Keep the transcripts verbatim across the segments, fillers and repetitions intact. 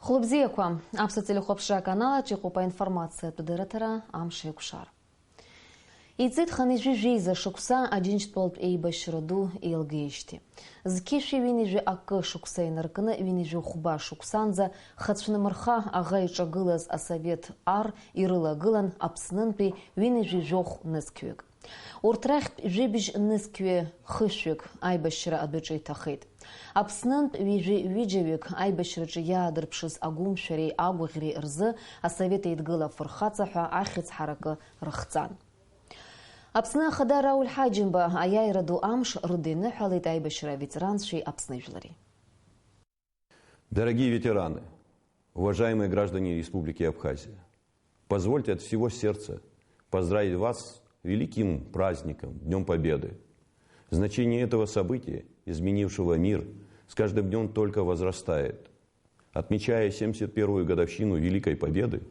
Хәлыбзиақәа, Аԥсуа телехәаԥшра аканалаҿ иҟоуп аинформациатә дырраҭара Амш еиқәшар. Иҵит хынҩажәи жәеиза шықәса Аџьынџьтәылатә еибашьра ду еилгеижьҭеи. Зқьышәи ҩынҩажәи акы шықәса инаркны ҩынҩажәи хәба шықәсанӡа хацәнмырха аӷа иҿагылаз асовет ар ирылагылан Аԥснынтәи ҩынҩажәи жәохә нызқьҩык. Урҭ рахьтә жәибжь нызқьҩы хышәҩык аибашьра адәаҿы иҭахеит. Аԥснынтә ҩажәи ҩыџьаҩык аибашьраҿы иаадырԥшыз агәымшәареи агәаӷьреи рзы асовет еидгыла афырхаҵа ҳәа ахьӡ ҳаракы рыхҵан. Аԥсны ахада Рауль Ҳаџьымба аиааира ду амш рыдиныҳәалеит аибашьра аветеранцәеи Аԥсны жәлари. Дорогие ветераны, уважаемые граждане Республики Абхазия, позвольте от всего сердца поздравить вас с великим праздником, Днём Победы. Значение этого события, изменившего мир, с каждым днём только возрастает. Отмечая семьдесят первую годовщину Великой Победы,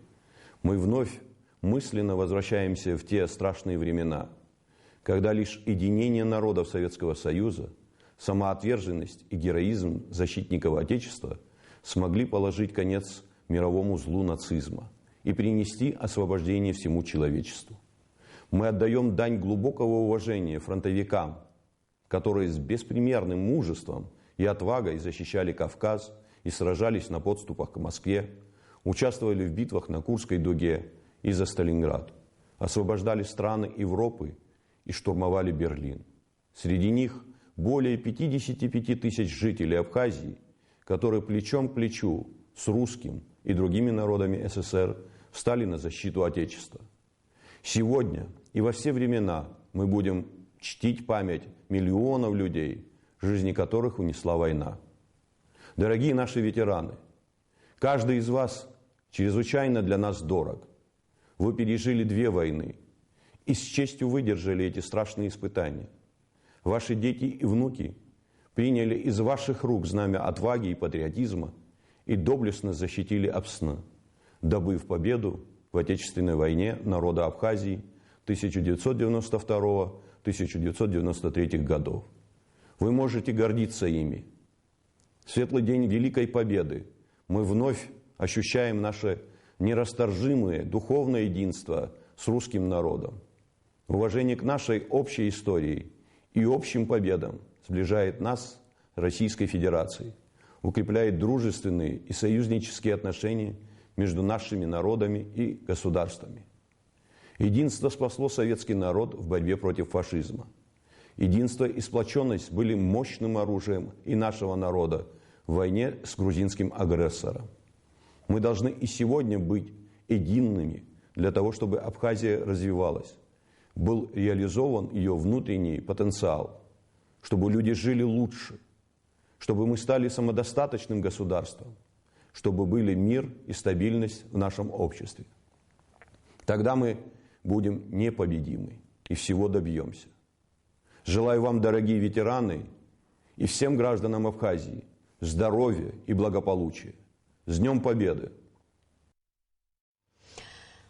мы вновь мысленно возвращаемся в те страшные времена, когда лишь единение народов Советского Союза, самоотверженность и героизм защитников Отечества смогли положить конец мировому злу нацизма и принести освобождение всему человечеству. Мы отдаём дань глубокого уважения фронтовикам, которые с беспримерным мужеством и отвагой защищали Кавказ и сражались на подступах к Москве, участвовали в битвах на Курской дуге и за Сталинград, освобождали страны Европы и штурмовали Берлин. Среди них более пятидесяти пяти тысяч жителей Абхазии, которые плечом к плечу с русским и другими народами С С С Р встали на защиту Отечества. Сегодня и во все времена мы будем чтить память миллионов людей, жизни которых унесла война. Дорогие наши ветераны, каждый из вас чрезвычайно для нас дорог. Вы пережили две войны и с честью выдержали эти страшные испытания. Ваши дети и внуки приняли из ваших рук знамя отваги и патриотизма и доблестно защитили Апсны, добыв победу в Отечественной войне народа Абхазии тысяча девятьсот девяносто второго — тысяча девятьсот девяносто третьих годов. Вы можете гордиться ими. В светлый день Великой Победы мы вновь ощущаем наше нерасторжимое духовное единство с русским народом. Уважение к нашей общей истории и общим победам сближает нас с Российской Федерацией, укрепляет дружественные и союзнические отношения между нашими народами и государствами. Единство спасло советский народ в борьбе против фашизма. Единство и сплочённость были мощным оружием и нашего народа в войне с грузинским агрессором. Мы должны и сегодня быть едиными для того, чтобы Абхазия развивалась, был реализован её внутренний потенциал, чтобы люди жили лучше, чтобы мы стали самодостаточным государством, чтобы были мир и стабильность в нашем обществе. Тогда мы будем непобедимы и всего добьёмся. Желаю вам, дорогие ветераны, и всем гражданам Абхазии здоровья и благополучия. С Днём Победы!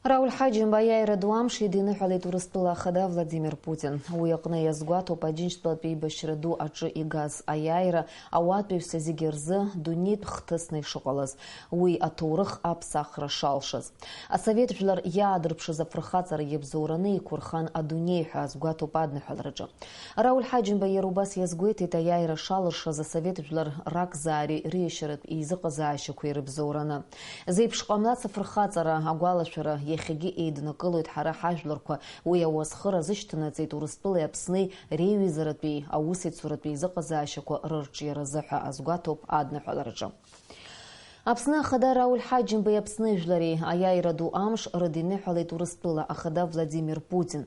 Рауль Ҳаџьымба аиааира ду амш идиныҳәалеит Урыстәыла ахада Владимир Путин. Уи аҟны иазгәаҭоуп Аџьынџьтәылатә еибашьра ду аҿы игаз аиааира ауаатәыҩса зегьы рзы дунеитә хҭысны ишыҟалаз, уи аҭоурых аԥсахра шалшаз. Асовет жәлар иаадырԥшыз афырхаҵара иабзоураны иқәырхан адунеи ҳәа азгәаҭоуп адныҳәалараҿы. Рауль Ҳаџьымба иара убас иазгәеиҭеит аиааира шалыршаз асовет жәлар ракзаареи рыиашьаратә еизыҟазаашьақәеи рыбзоураны. Зеиԥш ҟамлац афырхаҵара агәалашәара иахьагьы еиднакылоит ҳара ҳажәларқәа, уи ауасхыр азышьҭанаҵеит Урыстәылеи Аԥсни реиҩызаратәи аусеицуратәи еизыҟазаашьақәа рырҿиаразы ҳәа азгәаҭоуп адныҳәалараҿы. Аԥсны ахада Рауль Ҳаџьымбеи Аԥсны жәлари аиааира ду амш рыдиныҳәалеит Урыстәыла ахада Владимир Путин.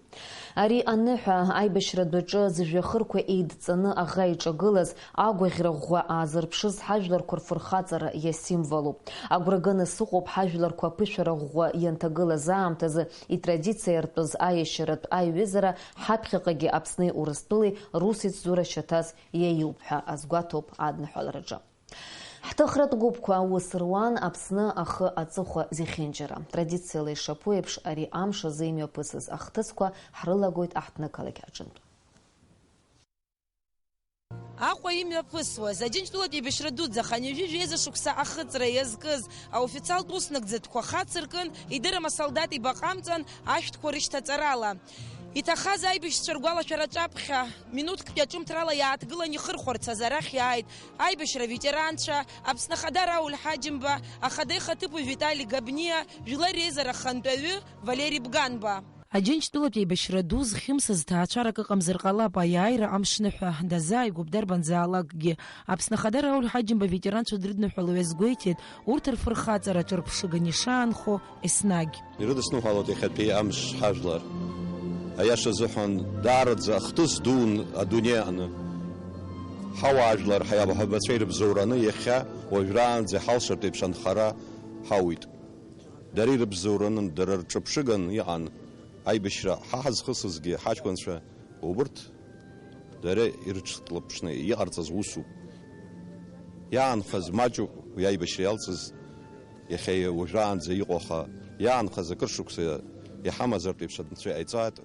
Ари аныҳәа аибашьра адәаҿы зыжәҩахырқәа еидҵаны аӷа иҿагылаз агәаӷьра ӷәӷәа аазырԥшыз ҳажәларқәа рфырхаҵара иасимволуп. Агәра ганы сыҟоуп ҳажәларқәа аԥышәара ӷәӷәа ианҭагылаз аамҭазы итрадициа иартәыз аиашьаратә аиҩызара ҳаԥхьаҟагьы Аԥсни Урыстәылеи русеицзура шьаҭас иаиуп ҳәа азгәаҭоуп адныҳәалараҿы. Ҳҭыхратә гәыԥқәа аус руан Аԥсны ахы аҵыхәа зехьынџьара. Традициала ишаԥу еиԥш, ари амш азы имҩаԥысыз ахҭысқәа ҳрылагоит аҳҭнықалақь аҿынтә. Аҟәа имҩаԥысуаз, Аџьынџьтәылатә еибашьра дуӡӡа хынҩажәи жәеиза шықәса ахыҵра иазкыз аофициалтә уснагӡатәқәа хацыркын, идырым асолдат ибаҟа амҵан ашәҭқәа рышьҭаҵарала. Иҭахаз аибашьцәа ргәалашәара аҿаԥхьа, минуҭктәи аҿымҭрала иааҭгылан ихырхәарцаз арахь иааит аибашьра аветеранцәа, Аԥсны Ахада Рауль Ҳаџьымба, Ахада ихаҭыԥуаҩ Витали Габниа, Жәлар реизара ахантәаҩы Валери Бганба. Аџьынџьтәылатә еибашьра ду зхьымсыз ҭаацәарак ыҟамзар ҟалап, аиааира амшныҳәа дазааигәоуп дарбанзаалакгьы. Аԥсны Ахада Рауль Ҳаџьымба аветеранцәа дрыдныҳәало иазгәеиҭеит урҭ рфырхаҵара ҿырԥшыганы ишаанхо еснагь. Ирыдысныҳәалоит иахьатәи амш ҳажәлар. Аиаша азыҳәан, даараӡа ахҭыс дуун адунеи аҟны. Ҳауаажәлар, ҳаиҳабацәа ирыбзоураны иахьа уажәраанӡа иҳалшартә еиԥш анхара ҳауит. Дара ирыбзоураны, дара рҿыԥшыган иҟан аибашьра ҳа ҳазхысызгьы ҳаҷкәынцәа, убырҭ дара ирыҽлаԥшны иҟарҵаз усуп. Иаанхаз маҷуп уи аибашьра иалҵыз, иахьа уажәраанӡа иҟоу, аха иаанхаз акыр шықәса иҳамазартә еиԥш Анцәа иҟаиҵааит,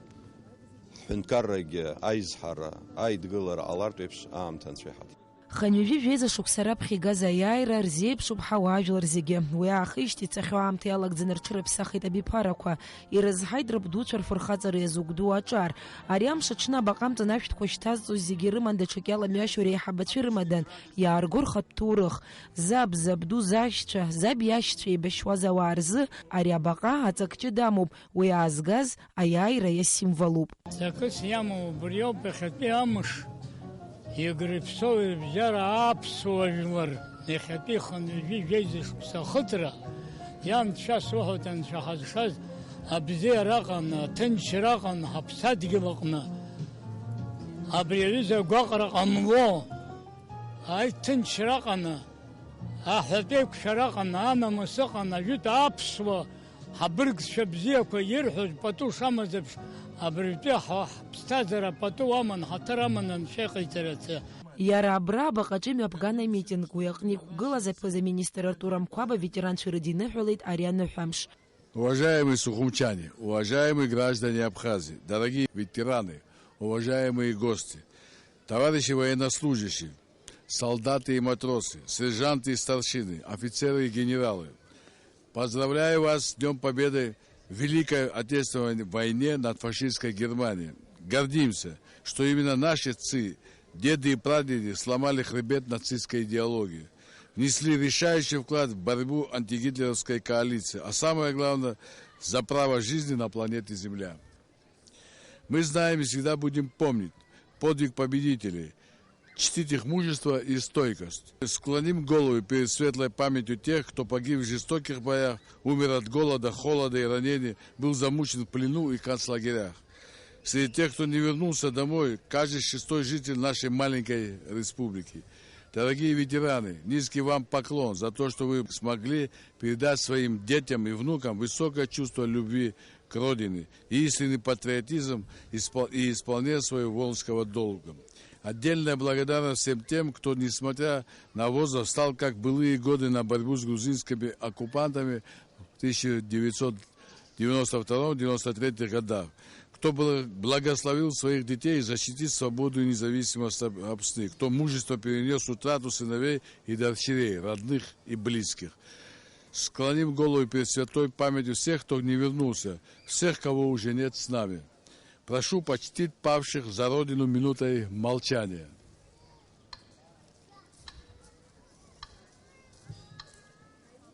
ҳҳәынҭқаррагьы аизҳара, аидгылара ҟалартә еиԥш аамҭа Анцәа иҳаҭ. Хынҩажәи жәеиза шықәса раԥхьа игаз аиааира рзеиԥшуп ҳауаажәлар зегьы. Уи аахижьҭеи ицахьоу аамҭа иалагӡаны рҽырыԥсахит абиԥарақәа. Ирызҳаит рабдуцәа рфырхаҵара иазыгәдуу аҿар. Ари амш аҽны абаҟа амҵан ашәҭқәа шьҭазҵоз зегьы ирыман даҽак иаламҩашьо реиҳабацәа ирымадан, иаарго рхатә ҭоурых. Заб, забду, зашьцәа, заб иашьцәа еибашьуаз ауаа рзы ари абаҟа аҵак ҷыда амоуп, уи аазгаз аиааира иасимволуп. Ҵакыс иамоу убриоуп иахьатәи амш, Егры Ԥсоу ирыбжьара аԥсуа жәлар, иахьатәи хынҩажәи жәеиза шықәса ахыҵра, ианцәа суҳәоит, анцәа ҳазшаз абзиараҟны, аҭынчраҟны, ҳаԥсадгьыл аҟны. Абри аҩыза агәаҟра ҟамло, аиҭынчраҟны, аҳәатәеиқәшәараҟны, анамыс ыҟан, ажәытә аԥсуа ҳабыргцәа бзиақәа ирҳәоз пату шамаз еиԥш, абыржәтәи ҳа-, ҳԥсҭазаара пату аман, ҳаҭыр аман Анцәа иҟаиҵарацы. Иара абра абаҟаҿы имҩаԥган амитинг, уи аҟны иқәгылаз аԥыза-министр Артур Амқәаб аветеранцәа ирыдиныҳәалеит ари аныҳәамш. Уважаемые сухумчане, уважаемые граждане Абхазии, дорогие ветераны, уважаемые гости, товарищи военнослужащие, солдаты и матросы, сержанты и старшины, офицеры и генералы. Поздравляю вас с Днём Победы в Великой Отечественной войне над фашистской Германией. Гордимся, что именно наши отцы, деды и прадеды сломали хребет нацистской идеологии, внесли решающий вклад в борьбу антигитлеровской коалиции, а самое главное, за право жизни на планете Земля. Мы знаем и всегда будем помнить подвиг победителей, чтить их мужество и стойкость. Склоним головы перед светлой памятью тех, кто погиб в жестоких боях, умер от голода, холода и ранений, был замучен в плену и концлагерях. Среди тех, кто не вернулся домой, каждый шестой житель нашей маленькой республики. Дорогие ветераны, низкий вам поклон за то, что вы смогли передать своим детям и внукам высокое чувство любви к родине и искренний патриотизм испол-, и исполнение своего воинского долга. Отдельная благодарность всем тем, кто, несмотря на возраст, встал, как в былые годы, на борьбу с грузинскими оккупантами в тысяча девятьсот девяносто втором девяносто третьих годах, кто бл-, благословил своих детей защитить свободу и независимость Аб-, Абхазии, кто мужество перенес утрату сыновей и дочерей, родных и близких. Склоним голову перед святой памятью всех, кто не вернулся, всех, кого уже нет с нами. Прошу почтить павших за Родину минутой молчания.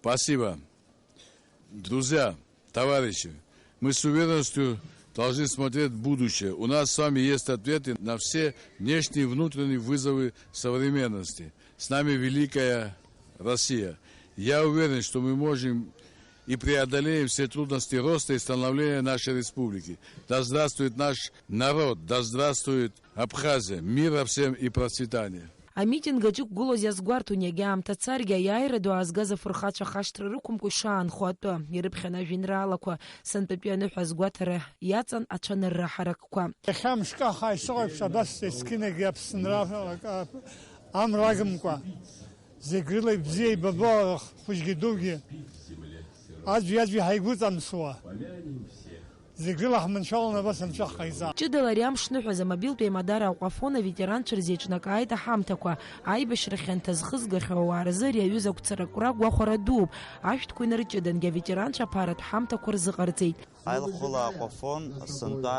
Спасибо. Друзья, товарищи, мы с уверенностью должны смотреть в будущее. У нас с вами есть ответы на все внешние и внутренние вызовы современности. С нами великая Россия. Я уверен, что мы можем и преодолеем все трудности роста и становления нашей республики. Да здравствует наш народ, да здравствует Абхазия. Мира всем и процветания. Амитинг аҿы иқәгылоз иазгәарҭон, иагьа аамҭа царгьы, аиааира ду аазгаз афырхацәа хашҭра рықәымкәа ишаанхо атәы. Ирыԥхьан ажәеинраалақәа, сынтәатәи аныҳәа азгәаҭара иаҵан ацәанырра ҳаракқәа. Иахьа мышкы ахаа ишыҟоу еиԥш абас есқьынагьы Аԥсынра амра агымкәа, зегь рыла ибзиа ибабо хәыҷгьы дугьы аӡәи-аӡәи ҳаигәыҵамсуа. Зегь рыла ҳманшәаланы абас анцәа ҳҟаиҵа. Ҷыдала ари амш ныҳәаз амобилтә еимадара Аҟәафон аветеранцәа рзы еиҿнакааит аҳамҭақәа. Аибашьра хьанҭа зхызгахьоу ауаа рзы ари аҩыза агәцаракра гәахәара дууп. Ашәҭқәа инарҷыдангьы аветеранцәа аԥаратә ҳамҭақәа рзыҟарҵеит. Аилахәыла Аҟәафон сынтәа,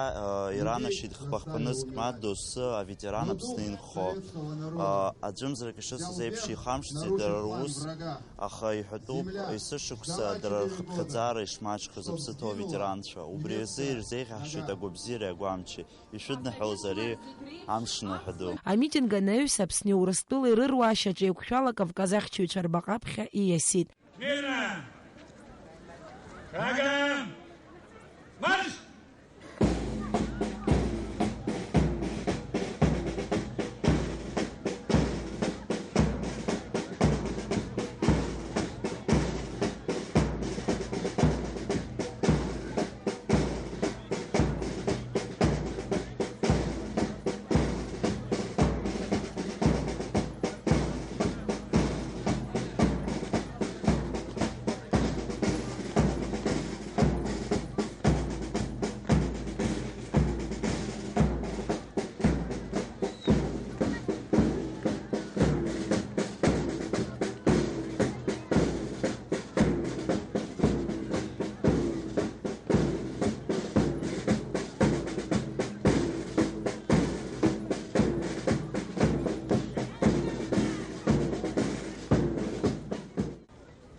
э, иранашьеит хԥа-хԥа нызқь ма доусы аветеран Аԥсны инхо. Э, аӡәымзарак ишысҳәаз еиԥш, ихамшҭӡеит дара рус, аха иҳәатәуп, есышықәса дара рхыԥхьаӡара ишмаҷхаз аԥсы ҭоу аветеранцәа. Убри азы ирзеиӷьаҳшьоит агәабзиареи агәамчи. Ишәыдныҳәалоз ари амш ныҳәа ду. Амитинг анаҩс, Аԥсни Урыстәылеи рыруаашьаҿы еиқәшәала Кавказ ахьчаҩцәа рбаҟа аԥхьа ииасит. Смирно! Шагом! Марш!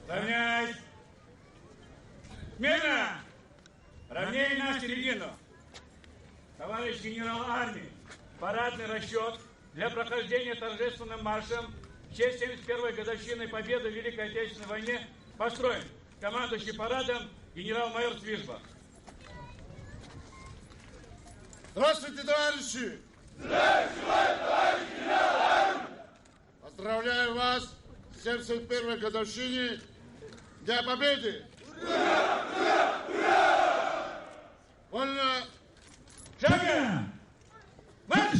Равняйсь! Смирно! Равняй на середину! Товарищ генерал армии, парадный расчёт для прохождения торжественным маршем в честь семьдесят первой годовщины Победы в Великой Отечественной войне построен. Командующий парадом генерал-майор Цвижба. Здравствуйте, товарищи! Здравствуйте, товарищ генерал! Поздравляю вас с семьдесят первой годовщиной Дня Победы! Вольно! Шагом! Марш!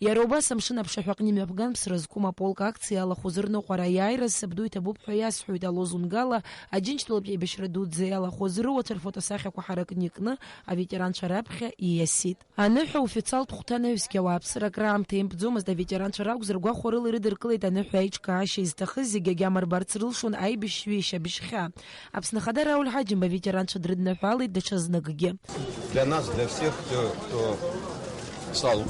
Иара убас амшын аԥшаҳәаҟны имҩаԥган ԥсра зқәым аполк акциа алахәызы рныҟәара аиааира зсабду иҭабуп ҳәа иасҳәоит алозунгала, Аџьынџьтәылатә еибашьра дуӡӡа иалахәыз рыуацәа рфотосахьақәа ҳаракны икны аветеранцәа раԥхьа ииасит. Аныҳәа официалтә хәҭанаҩсгьы ауааԥсыра акраамҭа импӡомызт, аветеранцәа ракәзар гәахәарыла ирыдыркылеит аныҳәа аиҿкаашьа изҭахыз зегьы агьама рбарц рылшон аибашьҩы ишьабжьхьа. Аԥсны Ахада Рауль Ҳаџьымба аветеранцәа дрыдныҳәалеит даҽазныкгьы. Для нас, для всех, кто, кто стал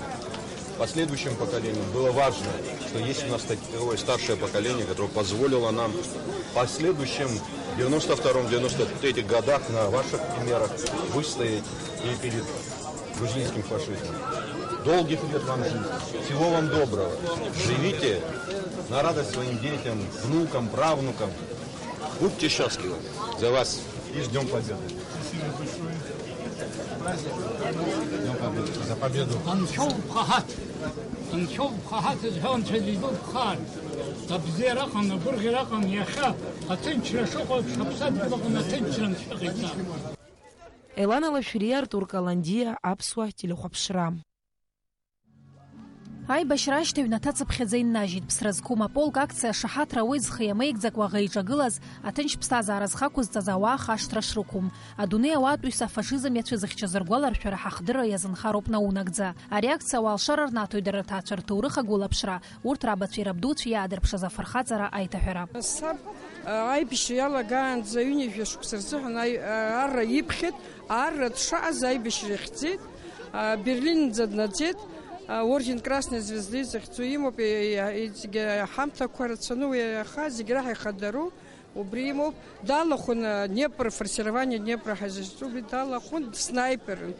последующим поколением, было важно, что есть у нас такое старшее поколение, которое позволило нам в последующем девяносто втором, девяносто третьем годах на ваших примерах выстоять и перед грузинским фашизмом. Долгих лет вам жизни. Всего вам доброго. Живите на радость своим детям, внукам, правнукам. Будьте счастливы. За вас. И с Днём Победы. Анцәа улԥха ҳаҭ! Анцәа улԥха ҳаҭ зҳәо Анцәа дидылԥхаар, абзиара ыҟам, агәырӷьара ыҟам, иахьа аҭынчра шыҟоу еиԥш, аԥсадгьыл аҟны аҭынчра анцәа иҟаиҵа. Елана Лашәриа, Артур Каландиа, Аԥсуа телехәаԥшра. Аибашьра ашьҭа ҩнаҭа цыԥхьаӡа иннажьит. Ԥсра зқәым аполк акциа ашаҳаҭра ауеит зхы иамеигӡакәа аӷа иҿагылаз, аҭынч ԥсҭазаара зхақәызҵаз ауаа хашҭра шрықәым. Адунеи ауаатәыҩса афашизм иацәызыхьчаз ргәаларшәара ҳахдырра иазынхароуп наунагӡа. Ари акциа ауаа алшара рнаҭоит дара рҭаацәа рҭоурых агәылаԥшра, урҭ рабацәеи рабдуцәеи иаадырԥшыз афырхаҵара аиҭаҳәара. Саб, а, аибашьра иалагаанӡа ҩынҩажәа шықәса рзыҳәан аи-, а, арра иԥхьеит, арра дшааз аибашьра ихьӡеит, а, Берлинӡа днаӡеит, а, орден Красной Звезды зыхьӡу имоуп, и-, и-, и-, зегьы аҳамҭақәа рацәаны уи аха зегь раҳа ихадароу убри имоуп. Далахәын, а, Днепр, форсирование Днепра ҳазышьҭоу, убри далахәын дснайперын.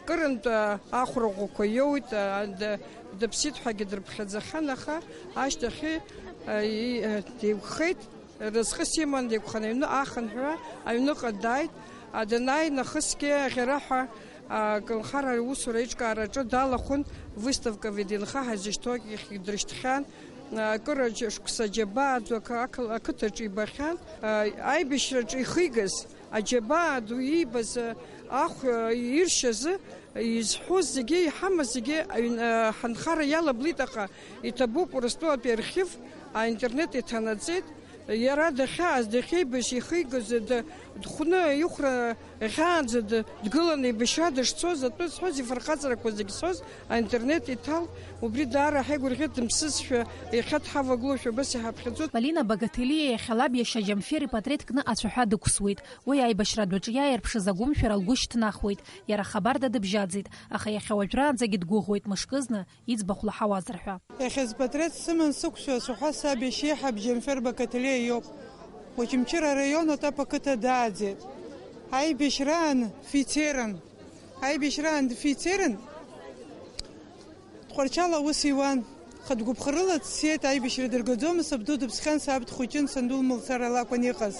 Кырынтә, а, ахәра ӷәӷәақәа иоуит, а, д-, дыԥсит ҳәагьы дрыԥхьаӡахьан, аха ашьҭахьы, а, и-, а, деиқәхеит. Разҟыс иман деиқәхан аҩны ахынҳәра аҩныҟа дааит. А, данааи нахысгьы аӷьараҳәа, а, аколнхара аусура аиҿкаараҿы далахәын, выставка ВДНХ ҳазышьҭоу ахь дрышьҭхьан. А, акыраџьа шықәса аџьабаа ду ақы-, ақы-, ақыҭаҿы ибахьан. А, аибашьраҿы ихигаз аџьабаа ду иибаз, а, ахә, а, иршьазы изҳәоз зегьы, иҳамаз зегьы аҩн-, а, ҳанхара иалаблит, аҟа иҭабуп Урыстәылатәи архив, аинтернет иҭанаҵеит. Иара дахьааз, дахьеибашьра ихигоз, д-, дхәны ихәра ӷьаанӡа д-, дгыланы еибашьра дышцоз, атәы зҳәоз, ифырхаҵарақәа зегь зҳәоз аинтернет иҭал, убри даара ҳаигәырӷьеит, дымԥсызшәа, иахьа дҳавагылоушәа абас иҳаԥхьаӡоит. Полина Багателиа иахьа лаб иашьа Џьамфер ипатреҭ кны ацәаҳәа дықәсуеит. Уи аибашьра адәаҿы иааирԥшыз агәымшәара лгәы шьҭнахуеит. Иара хабарда дыбжьаӡит, аха иахьа уажәраанӡагьы дгәыӷуеит, мышкызны иӡбахә лаҳауазар ҳәа. Иахьа зпатреҭ сыман сықәшәо ацәаҳәа саб иашьеиҳаб Џьамфер Бакаҭелиа иоуп. Очамчыра араион Отап ақыҭа дааӡеит. Аибашьраан дфицерын. Аибашьраан дфицерын. Тҟәарчал аус иуан. Хатә гәыԥхарыла дцеит, аибашьра дыргаӡомызт, сабду дыԥсхьан, саб дхәыҷын, санду лмацара лакәын иҟаз.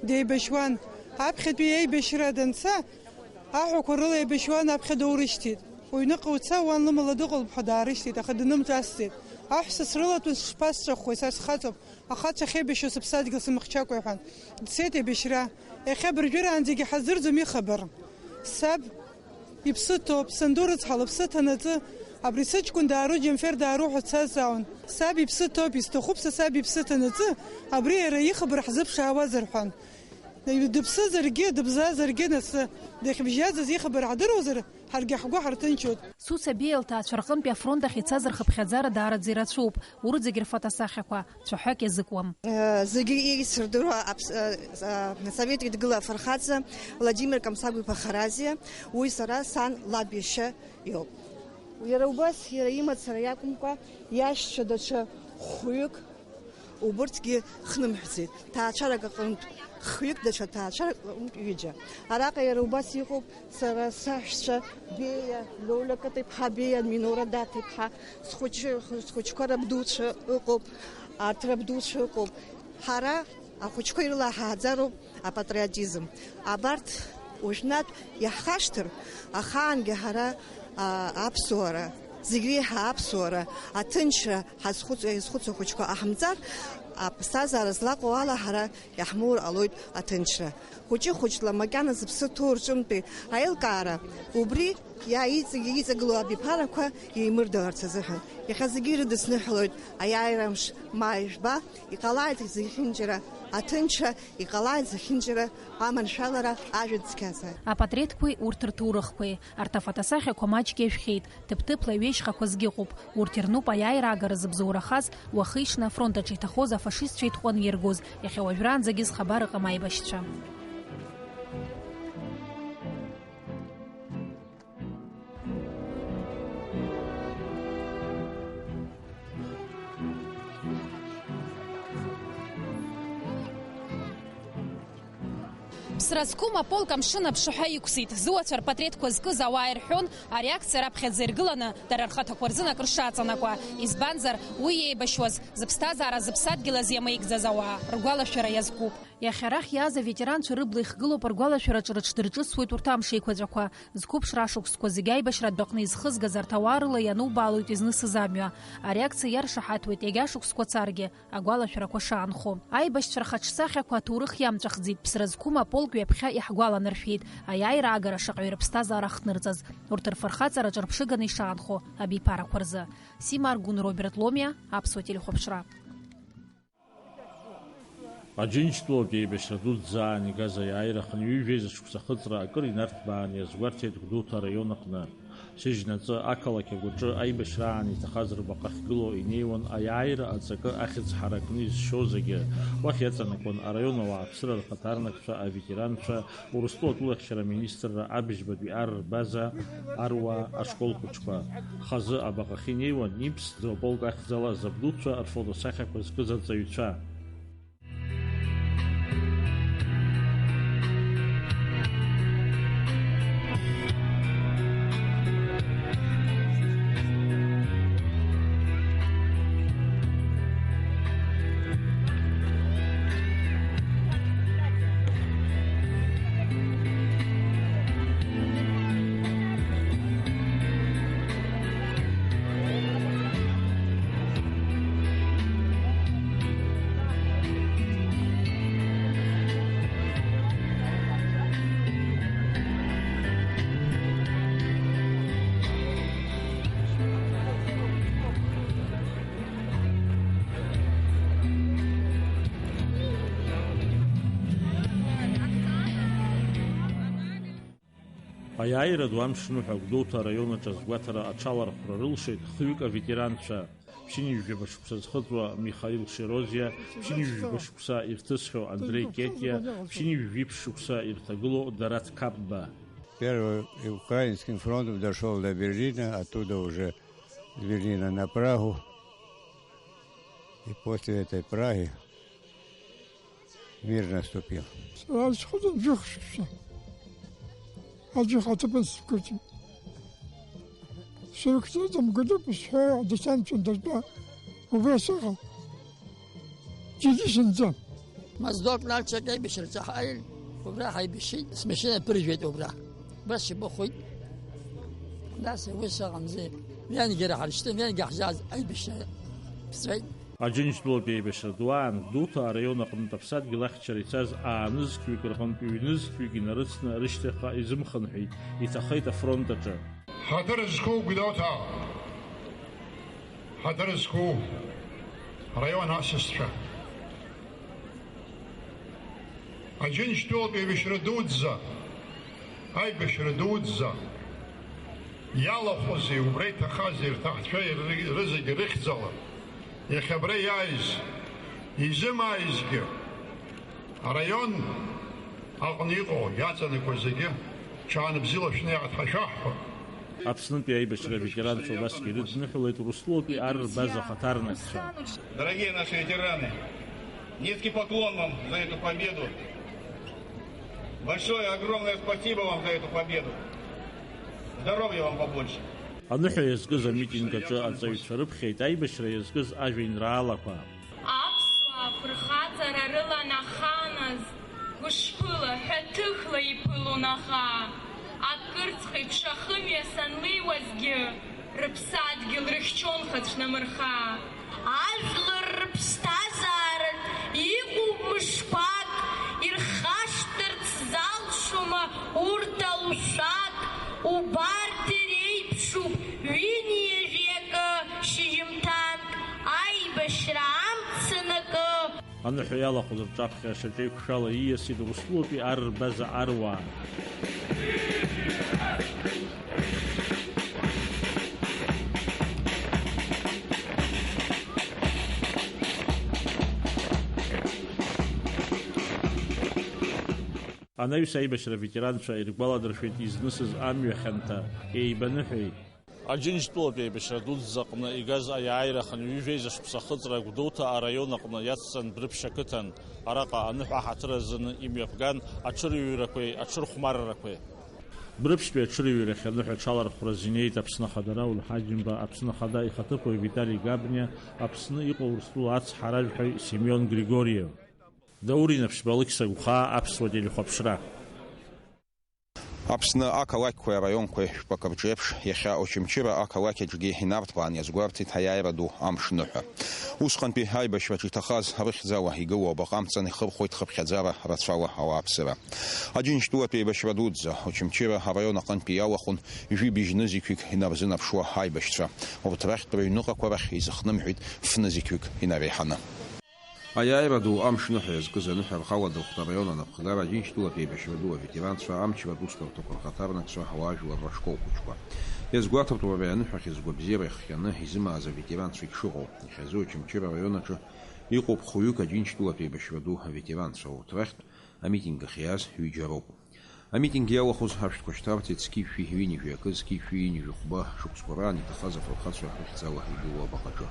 Деибашьуан. Аԥхьатәи аибашьра данца, аҳәақәа рыла еибашьуан, аԥхьа доурышьҭит. Уҩныҟа уца, уан лымала дыҟалоуп ҳәа даарышьҭит, аха днымҿасӡеит. Аҳәса срылатәан, сышԥасҵәахуеи, са схаҵоуп, ахацәа ахьеибашьуа сыԥсадгьыл сымхьчакәа иҳәан. Дцеит еибашьра. Иахьа абыржәыраанӡагьы ҳаздырӡом ихабар. Саб иԥсы ҭоуп, санду рыцҳа лыԥсы ҭанаҵы, абри сыҷкәын даару, Џьамфер даару ҳәа дсазҵаауан. Саб иԥсы ҭоуп, исҭахуп са саб иԥсы ҭанаҵы, абри иара ихабар ҳзыԥшаауазар ҳәан. Дыԥсызаргьы, дыбзазаргьы, нас, дахьыбжьаӡыз ихабар ҳдыруазар, ҳаргьы ҳгәы ҳарҭынчуеит. Суса Беиа лҭаацәа рҟынтәи афронт ахь ицаз рхыԥхьаӡара даараӡа ирацәоуп, урҭ зегь рфотосахьақәа цәаҳәак иазыкуам. Зегьы ирицырдыруа аԥс-, а, а, Асовет Еидгыла афырхаҵа Владимир Камсагә-иԥа Харазиа, уи сара сан лаб иашьа иоуп. Иара убас, иара имацара иакәымкәа, иашьцәа даҽа хәҩык, убырҭгьы хнымҳәӡеит. Ҭаацәарак аҟынтә хҩык, даҽа ҭаацәарак аҟынтә ҩыџьа. Араҟа иара убас иҟоуп сара саҳәшьцәа Беиа Лиола Кыта-иԥҳа, Беиа Минора Даҭа-иԥҳа, схәыҷы-, схәыҷқәа рабдуцәа ыҟоуп, арҭ рабдуцәа ыҟоуп. Ҳара ахәыҷқәа ирылаҳааӡароуп апатриотизм. Абарҭ уажәнатә иаҳхашҭыр, ахаангьы ҳара, а, аԥсуара, зегь реиҳа аԥсуара, аҭынчра ҳазхәыц-, иазхәыцуа ахәыҷқәа ҟаҳамҵар, аԥсҭазаара злаҟоу ала ҳара иаҳмоур ҟалоит аҭынчра. Хәыҷы-хәыҷла макьана зыԥсы ҭоу рҿынтәи аилкаара, убри иаиҵ-, иҵагылоу абиԥарақәа еимырдаларц азыҳәан. Иахьа зегьы ирыдысныҳәалоит аиааира амш, ма ижәба, иҟалааит зехьынџьара аҭынчра, иҟалааит зехьынџьара аманшәалара, ажәа цқьазааит. Апатреҭқәеи урҭ рҭоурыхқәеи. Арҭ афотосахьақәа маҷк иажәхьеит, ҭыԥ-ҭыԥла иҩежьхақәазгьы ыҟоуп. Урҭ ирнуп аиааира агара зыбзоурахаз, уахи-ҽни афронт аҿы иҭахоз афашистцәа итҟәаны иргоз, иахьа уажәраанӡагьы зхабар ыҟам аибашьцәа. Ԥсра зқәым аполк амшын аԥшаҳәа иқәсит. Зуацәа рпатреҭқәа зкыз ауаа ирҳәон, ари акциа раԥхьаӡа иргыланы, дара рхаҭақәа рзын акыр шаҵанакуа. Избанзар, уи иеибашьуаз, зыԥсҭазаара зыԥсадгьыл азы иамеигӡаз ауаа ргәалашәара иазкуп. Иахьа арахь иааз аветеранцәа рыбла ихгылоуп, ргәалашәараҿы рыҽдырҿыцуеит урҭ амш еиқәаҵәақәа. Зқәыԥшра ашықәсқәа зегьы аибашьратә аҟны изхызгаз арҭ ауаа рыла ианубаалоит изнысыз амҩа. Ареакциа иаршаҳаҭуеит, иагьа шықәсқәа царгьы, агәалашәарақәа шаанхо. Аибашьцәа рхаҿсахьақәа аҭоурых иамҵәахӡеит, ԥсра зқәым аполк ҩаԥхьа иаҳгәаланаршәеит, аиааира агара шаҟаҩы рыԥсҭазаара ахҭнырҵаз, урҭ рфырхаҵараҿы рыԥшыганы ишаанхо абиԥарақәа рзы. Сима Аргәын, Роберт Ломиа, Аԥсуа телехәаԥшра. Аџьынџьтәылатә еибашьра дуӡӡа аан игаз аиааира хынҩажәи жәеиза шықәса ахыҵра акыр инарҭбаан иазгәарҭеит Гәдоуҭа араион аҟны. Сыжьнаҵы ақалақь агәаҿы аибашьраан иҭахаз рбаҟа ахьгылоу инеиуан аиааира аҵакы ахьӡ ҳаракны изшьо зегьы. Уахь иаҵанакуан араион ауааԥсыра рхаҭарнакцәа, аветеранцәа, Урыстәыла атәылахьчара аминистрра абыжьбатәи ар рбаза аруаа ашкол хәыҷқәа. Хазы абаҟахь инеиуан иԥсӡоу аполк ахьӡала забдуцәа рфотосахьақәа зкыз арҵаҩцәа. Аиааира ду амш ныҳәа Гәдоуҭа араион аҿы азгәаҭара аҽалархәра рылшеит хҩык аветеранцәа, ԥшьынҩажәаба шықәса зхыҵуа Михаил Шерозиа, ԥшьынҩажәаба шықәса ирҭысхьоу Андреи Кетиа, ԥшьынҩажәи ԥшь шықәса ирҭагылоу Дараҭ Қапба. Первый Украинским фронтом дошёл до Берлина, оттуда уже с Берлина на Прагу. И после этой Праги мир наступил. Сара схәыцуан жәохә шықәса. Аӡәы ихаҭа бызқәырҵеит. Срыхьӡаӡам, гәыдуп сҳәо, адесант ҿындыртәа убра сыҟан. Џьаргьы зынӡа. Моздок Нальчик аибашьраҿы ҳааин, убра ҳаибашьит, смашьына ԥыржәеит убра. Убас ибыхәеит. Нас ус ыҟамзи, ҩангьы ҳаршьҭын, ҩангьы ҳзааз аибашьра ԥҵәеит. Аџьынџьтәылатәи аибашьра ду аан, Гәдоуҭа араион аҟнытә аԥсадгьыл ахьчара ицаз аанызқьҩык рҟынтә ҩнызқьҩык инарыцны рышьҭахьҟа изымхынҳәит, иҭахеит афронт аҿы. Ҳаҭыр зқәу Гәдоуҭа, ҳаҭыр зқәу араион асасцәа. Аџьынџьтәылатә еибашьра дуӡӡа, аибашьра дуӡӡа иалахәузеи, убра иҭахазеи рҭаацәа ры-, рызегьы рыхьӡала, иахьа абра иааиз, изымааизгьы, араион аҟны иҟоу, иаҵанакуа зегьы, ҽаанбзиала шәнеиааит ҳәа шәаҳҳәап. Аԥснытәи аибашьра аветеранцәа убасгьы ирыдныҳәалеит Урыстәылатәи ар рбаза ахаҭарнакцәа. Дорогие наши ветераны, низкий поклон вам за эту победу. Большое, огромное спасибо вам за эту победу. Здоровья вам побольше. Аныҳәа иазкыз амитинг аҿы арҵаҩцәа рыԥхьеит, аибашьра иазкыз ажәеинраалақәа. Аԥсуаа фырхаҵара рыланаханыз, гәышԥыла, ҳәаҭыхла иԥылон аӷа. Акырцх еиԥш ахымҩа санлеиуазгьы, рыԥсадгьыл рыхьчон хацәнамырха. Ажәлар рыԥсҭазаараҿ иҟоуп мышқәак, ирхашҭырц залшома урҭ алшәак, убарҭ иреиԥшуп ҩынҩажәи акы шьыжьымҭанк, аибашьра амца анакы. Аныҳәа иалахәыз рҿаԥхьа шьаҿеиқәшәала ииасит Урыстәылатәи ар рбаза аруаа. Анаҩс аибашьра аветеранцәа иргәаладыршәеит изнысыз амҩа хьанҭа, еибаныҳәеит. Аџьынџьтәылатә еибашьра дуӡӡаҟны игаз аиааира хынҩажәи жәеиза шықәса ахыҵра Гәдоуҭа араион аҟны иацҵан Брыԥшь ақыҭан. Араҟа аныҳәа ҳаҭыр азыны имҩаԥган аҽырҩрақәеи аҽырхәмаррақәеи. Брыԥшьтәи аҽырҩрахь аныҳәа аҽалархәраз инеит Аԥсны Ахада Рауль Ҳаџьымба, Аԥсны Ахада ихаҭыԥуаҩ Витали Габниа, Аԥсны иҟоу Урыстәыла ацҳаражәҳәаҩ Семион Григориев. Даур Инаԥшьба, Алықьса Гәхаа, Аԥсуа телехәаԥшра. Аԥсны ақалақьқәеи араионқәеи жәпак рҿы еиԥш, иахьа Очамчыра ақалақь аҿгьы инарҭбаан иазгәарҭеит аиааира ду амш ныҳәа. Усҟантәи аибашьраҿы иҭахаз рыхьӡала игылоу абаҟа амҵан ихырхәоит хыԥхьаӡара рацәала ауааԥсыра. Аџьынџьтәылатә еибашьра дуӡӡа, Очамчыра араион аҟынтәи иалахәын жәибжь нызқьҩык инарзынаԥшуа аибашьцәа. Урҭ рахьтә рыҩныҟақәа рахь изыхнымҳәит фнызқьҩык инареиҳаны. Аиааира ду амш ныҳәа иазкыз аныҳәа рхала дырхәҭа араион анапхгара Аџьынџьтәылатә еибашьра ду аветеранцәа, амчратә усбарҭақәа рхаҭарнакцәа, ауаажәлар рашколқәаҿқәа. Иазгәаҭатәуп ари аныҳәа ахьыӡқәа бзиара иахҟьаны изымааз аветеранцәагь шыҟоу. Иахьазы Очамчыра араион аҿы иҟоуп хәҩык Аџьынџьтәылатә еибашьра ду аветеранцәа, урҭ рахьтә амитинг ахьиаз ҩыџьа роуп. Амитинг иалахәыз ашәҭқәа шьҭарҵеит зқьи жәшәи ҩынҩажәи акы, зқьи жәшәи ҩынҩажәи хәба шықәсқәа раан иҭахаз афырхацәа рыхьӡала игылоу абаҟаҿы.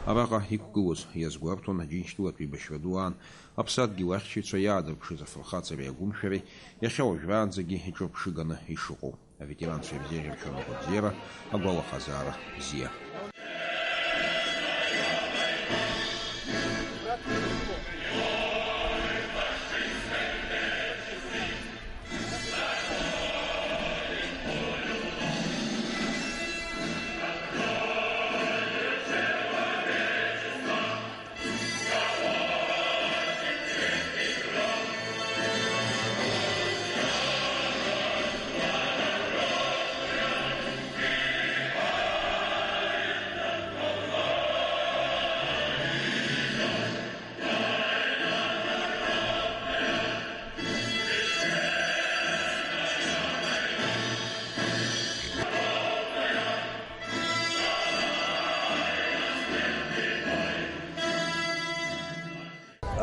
Араҟа иқәгылоз иазгәарҭон Аџьынџьтәылатә еибашьра ду аан аԥсадгьыл ахьчаҩцәа иаадырԥшыз афырхаҵареи агәымшәареи иахьа уажәраанӡагьы иҿырԥшыганы ишыҟоу. Аветеранцәа ирзеиӷьаршьон агәабзиара, агәалахазаара бзиа.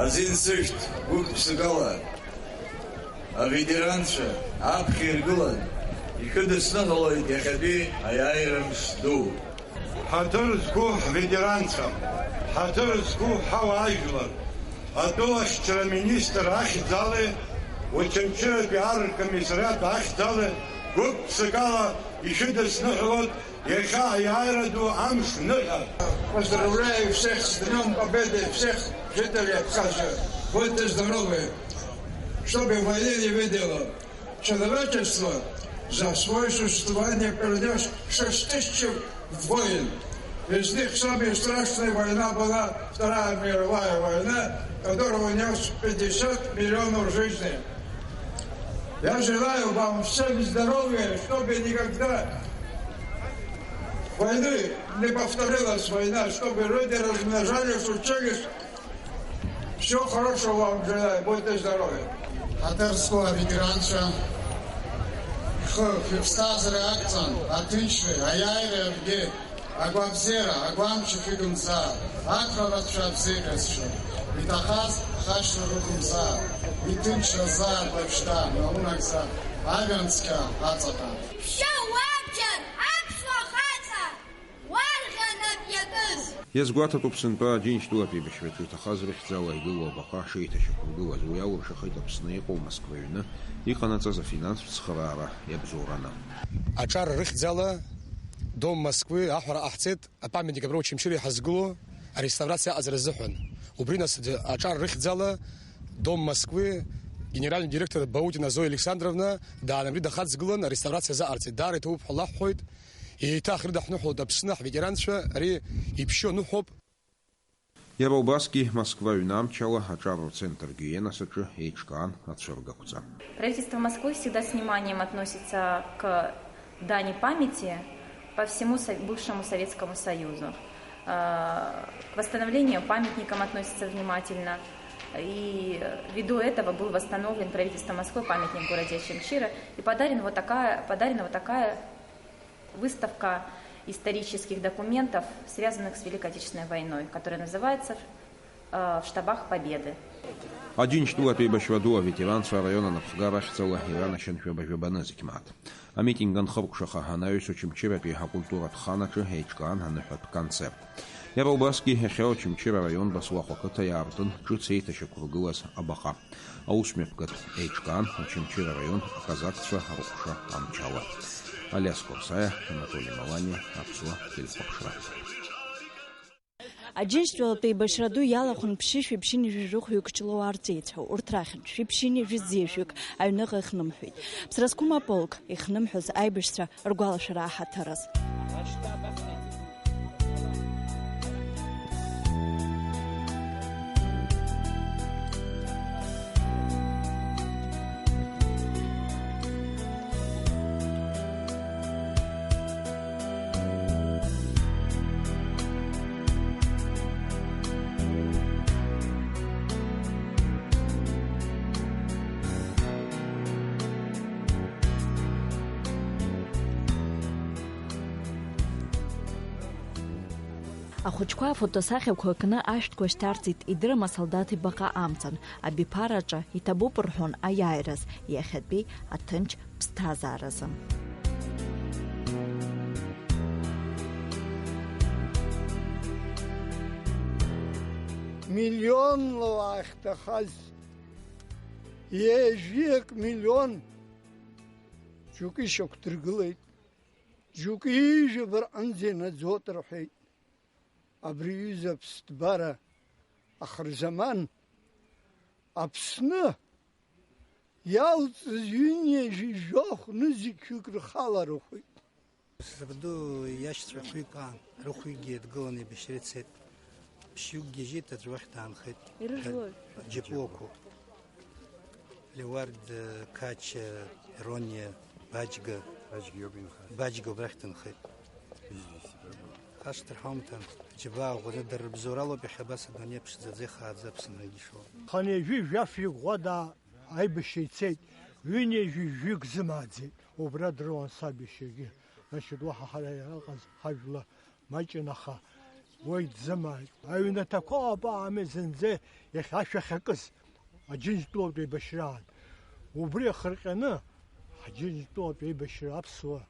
Азин сышәҭ, гәык-ԥсыкала аветеранцәа аԥхьа иргылан, ишәыдысныҳәалоит иахьатәи аиааира мш ду. Ҳаҭыр зқәу ҳветеранцәа, ҳаҭыр зқәу ҳауаажәлар, атәылахьчара министр ахьӡала, Очамчыратәи аркомиссариат ахьӡала гәык-ԥсыкала ишәыдысныҳәалоит иахьа аиааира ду амш ныҳәа. Поздравляю всех с Днём Победы, всех жителей Абхазии. Будьте здоровы, чтобы войны не видело. Человечество за свое существование перенёс шесть тысяч войн. Из них самая страшная война была Вторая мировая война, которая унес пятьдесят миллионов жизней. Я желаю вам всем здоровья, чтобы никогда войны не повторилась война, чтобы люди размножались, учились. Всего хорошего вам желаю, будьте здоровы. Ҳаҭыр зқәу аветеранцәа, шәхы, шәыԥсҭазаара ақәҵан, аҭынчреи, аиааиреи абгеи, агәабзиара, агәамч шәықәымҵаа, ақәра рацәа бзеиӷьасшьо, иҭахаз хашҭра рықәымҵаа, иҭынчра зааит уажәшьҭа, наунагӡа, ажәҩан цқьа аҵаҟа. Шәшьа уабџьар, аԥсуа хаҵа! Уарӷьа нап иакыз! Иазгәаҭатәуп сынтәа Аџьынџьтәылатә еибашьраҿы иҭахаз рыхьӡала игылоу абаҟа шеиҭашьақәыргылаз. Уи алыршахеит Аԥсны иҟоу Москва аҩны иҟанаҵаз афинанстә цхыраара иабзоураны. Аҿар рыхьӡала Дом Москвы аҳәара ҟаҳҵеит, апамятник абра Очамчыра иҳазгыло ареставрациа аҟаҵара азыҳәан. Убри нас д-, аҿар рыхьӡала Дом Москвы генеральный директор Баутина Зоя Александровна дааны абри дахаҵгылан ареставрациа азыҟарҵеит. Даара иҭабуп ҳәа лаҳҳәоит. Еиҭах рыдаҳныҳәалоит Аԥсны ҳветеранцәа, ари иԥшьоу аныҳәоуп. Иара убасгьы Москва аҩны амчала аҿар рцентр Гиенас аҿы еиҿкаан ацәыргақәҵа. Правительство Москвы всегда с вниманием относится к дани памяти по всему Со-, бывшему Советскому Союзу. Э, к восстановлению памятникам относится внимательно. И ввиду этого был восстановлен правительством Москвы памятник в городе Очамчира и подарен вот такая, подарена вот такая выставка исторических документов, связанных с Великой Отечественной войной, которая называется, э, «В штабах Победы». Аџьынџьтәылатә еибашьра ду аветеранцәа араион анапхгара ахьӡала иранашьан жәаба-жәаба нызқь мааҭ. Амитинг анхыркәшаха, анаҩс Очамчыратәи акультуратә хан аҿы еиҿкаан аныҳәатә концерт. Иара убасгьы иахьа Очамчыра араион Баслахә ақыҭа иаартын ҿыц еиҭашьақәыргылаз абаҟа. Аус мҩаԥгатә еиҿкаан Очамчыра араион аказакцәа рыҟәша амчала. Алиас Қәарсаиа, Анатоли Маланиа, Аԥсуа телехәаԥшра. Аџьынџьтәылатә еибашьра ду иалахәын ԥшьышәи ԥшьынҩажәи жәохәҩык Ҷлоуаа рҵеицәа, урҭ рахьынтә шәи ԥшьынҩажәи зеижәҩык аҩныҟа ихнымҳәит. Ԥсрызқәым аполк ихнымҳәыз аибашьцәа ргәалашәара аҳаҭыраз. Ахәыҷқәа афотосахьақәа кны ашәҭқәа шьҭарҵеит, идырым асолдаҭ ибаҟа амҵан, абиԥараҿы иҭабуп рҳәон аиааираз, иахьатәи аҭынч ԥсҭазааразы. Миллионла уаахьҭахаз, ҩажәиак миллион џьоукы ишьақәдыргылеит, џьоукы ҩажәа бырҟынӡа инаӡоит рҳәеит. Абри аҩыза аԥсҭбара ахырзаман Аԥсны иалҵыз ҩынҩажәи жәохә нызқьҩык рхаларахоит. Сабду иашьцәа хәҩык аан, рыхәҩыкгьы еидгыланы еибашьра ицеит. Ԥшьҩыкгьы жьеит, аӡә уахь даанхеит. Ирыжәлои? Џьапуақәоуп. Леуард, Қача, Рониа, Баџьга. Баџьга иоуп инхаз. Баџьга убрахь дынхеит. Хашҭырҳәа умҭан, џьабаа ӷәӷәаны дара рыбзоуралоуп иахьа абас адунеи ԥшӡаӡа ихааӡа Аԥсны ишоу. Хынҩажәи жәафҩык ӷәада аибашьра ицеит, ҩынҩажәи жәҩык зымааӡеит, убра дрылан саб иашьагьы. Значит, уаҳа ҳара иаҟаз ҳажәла маҷын, аха уи дзымааит. Аҩнаҭақәа ыҟоуп аами зынӡа иахьа ашәа ахьакыз, Аџьынџьтәылатә еибашьраан. Убри ахырҟьаны, Аџьынџьтәылатә еибашьра аԥсуа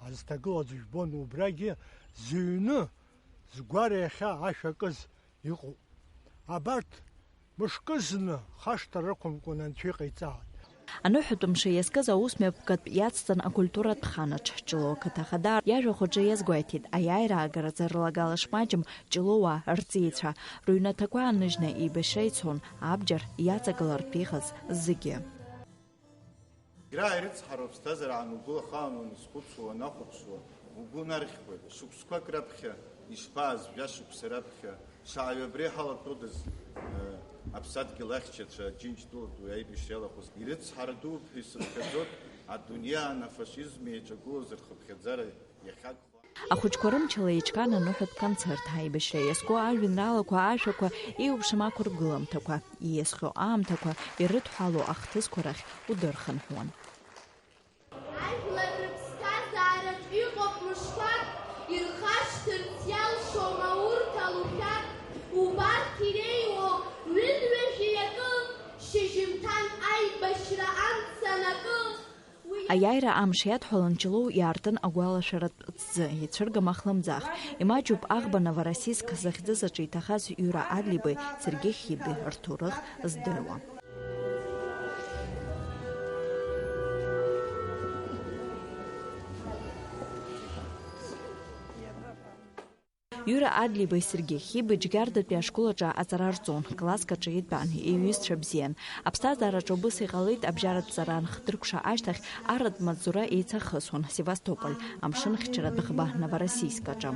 азҭагылазы жәбон, убрагьы зыҩны, згәара иахьа ашәа акыз иҟоуп. Абарҭ мышкы зны хашҭа рықәымкәан анцәа иҟаиҵааит. Аныҳәатә мшы иазкыз аусмҩаԥгатә иацҵан акультуратә хан аҿы Ҷлоу ақыҭа ахада иажәахәаҿы иазгәеиҭеит, аиааира аагаразы рлагала шмаҷым Ҷлоуаа рҵеицәа рыҩнаҭақәа ааныжьны еибашьра ицон, абџьар иаҵагылартә иҟаз зегьы. Егьырҭ ирыцҳароуп, ԥсҭазаараан угәы ахаан уаназхәыцуа, уанахәаԥшуа, угәы нархьуеит. Шықәсқәак раԥхьа ишԥааз, жәа шықәса раԥхьа, шаҟаҩы абра иҳалатәодаз, э, аԥсадгьыл ахьчацәа, Џьынџьтәылатәи аибашьра иалахәыз. Ирыцҳара дууп ҳәа исыԥхьаӡоит, адунеиаан афашизм еиҿагылоз рхыԥхьаӡара иахьагхо. Ахәыҷқәа рымчала еиҿкаан аныҳәатә концерт. Аибашьра иазку ажәеинраалақәа, ашәақәа, еиуеиԥшым ақәыргыламҭақәа, ииасхьоу аамҭақәа ирыдҳәалоу ахҭысқәа рахь удырхынҳәуан. Ажәлар рыԥсҭазаараҿ иҟоуп мышқәак, ирхашҭырц иалшома урҭ алушәак? Убарҭ иреиуоу ҩынҩажәи акы, шьыжьымҭан аибашьра амца анакы, уи Аиааира амш иадҳәалан Ҷлоу иаартын агәалашәаратә ҭӡы, ицәыргама хлымӡаах. Имаҷуп аӷба Новороссийск захьӡыз аҿы иҭахаз Иура Адлибеи Сергеи Хибеи рҭоурых здыруа. Иура Адлибеи Сергеи Хибеи Џьгьардатәи ашкол аҿы аҵара рҵон, класск аҿы итәан, иҩызцәа бзиан. Аԥсҭазаараҿы убыс иҟалеит, абжьаратә ҵара анхдыркәша ашьҭахь арратә маҵзура еицахысуан Севастополь, амшынхьчаратә ӷба Новороссийск аҿы.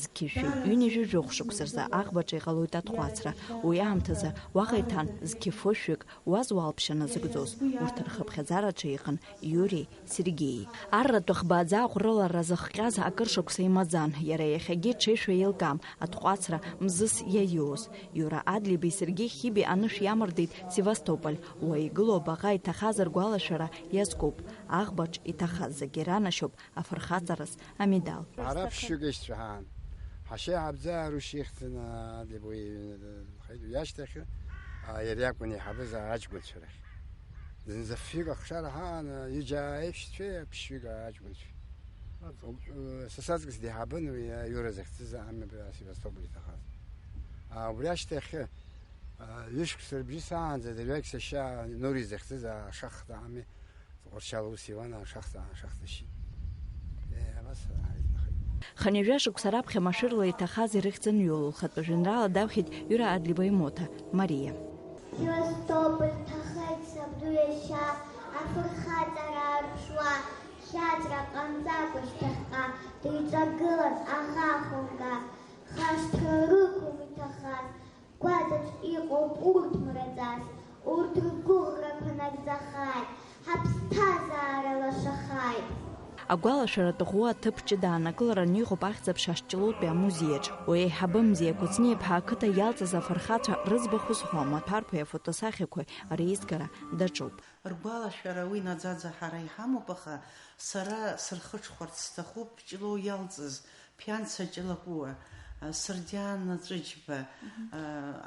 Зқьи шәи ҩынҩажәи жәохә шықәса рзы аӷбаҿы иҟалоит атҟәацра. Уи аамҭазы уаҟа иҭан зқьи фышәҩык, уаз уалԥшьа назыгӡоз, урҭ рхыԥхьаӡараҿы иҟан Иуреи Сергеии. Арратә ӷба аӡы аҟәрылара зыхҟьаз акыр шықәса имаӡан, иара иахьагьы ҽеишәа еилкаам, атҟәацра мзызс иаиуз. Иура Адлибеи Сергеи Хибеи анышә иамардеит Севастополь, уа игылоу абаҟа иҭахаз ргәалашәара иазкуп, аӷбаҿ иҭахаз зегьы ранашьоуп афырхаҵараз амедал. Ара ԥшьҩык ишьцәа ҳаан. Ҳашьа иаҳабӡа Арушьа ихьӡын, Адлибеи иҩны дынхеит. Уи ашьҭахь, а, иара иакәын иҳабыз аҷкәынцәа рахь. Зынӡа фҩык ахшара ҳаан, ҩыџьа аиԥшьцәеи ԥшьҩык аҷкәынцәеи. Аҵкыс. Са саҵкыс деиҳабын уи Иура захьӡыз амҩа Севастополь иҭахаз. А, убри ашьҭахь, а, ҩышықәса рыбжьысаанӡа дырҩегь сашьа Нури захьӡыз ашахта ами. Тҟәарчал аус иуан, ашахта, ашахта шьит. Е, абас ааит, ахеит. Хынҩажәа шықәса раԥхьа машәырла иҭахаз ирыхьӡын ҩула лхатәы жәеинраала давхьеит Иура Адлиба имоҭа, Мариа. Севастополь ҭахеит сабду иашьа, афырхаҵара арԥшуа, хьаҵра ҟамҵакәа шьҭахьҟа дыҩҵагылан аӷа хәымга, хашҭра рықәым иҭахаз, гәаҵаҿ иҟоуп урҭ мраӡас, урҭ ргәыӷрақәа нагӡахааит, ҳаԥсҭазаара лашахааит. Агәалашәаратә ӷәӷәа аҭыԥ ҷыда аанкыларан иҟоуп Ахьӡ-аԥша Шьтилутәи амузеиаҿ. Уи аиҳабы Мзиа Кәыҵниаԥҳа ақыҭа иалҵыз афырхацәа рыӡбахә зҳәо амаҭәарқәеи афотосахьақәеи реизгара даҿуп. Ргәалашәара уи наӡаӡа ҳара иҳамоуп, аха сара сырхыҽхәарц сҭахуп Ҷлоу иалҵыз, Ԥианца Ҷлакәуа, Сырдиана Ҵәыџьба,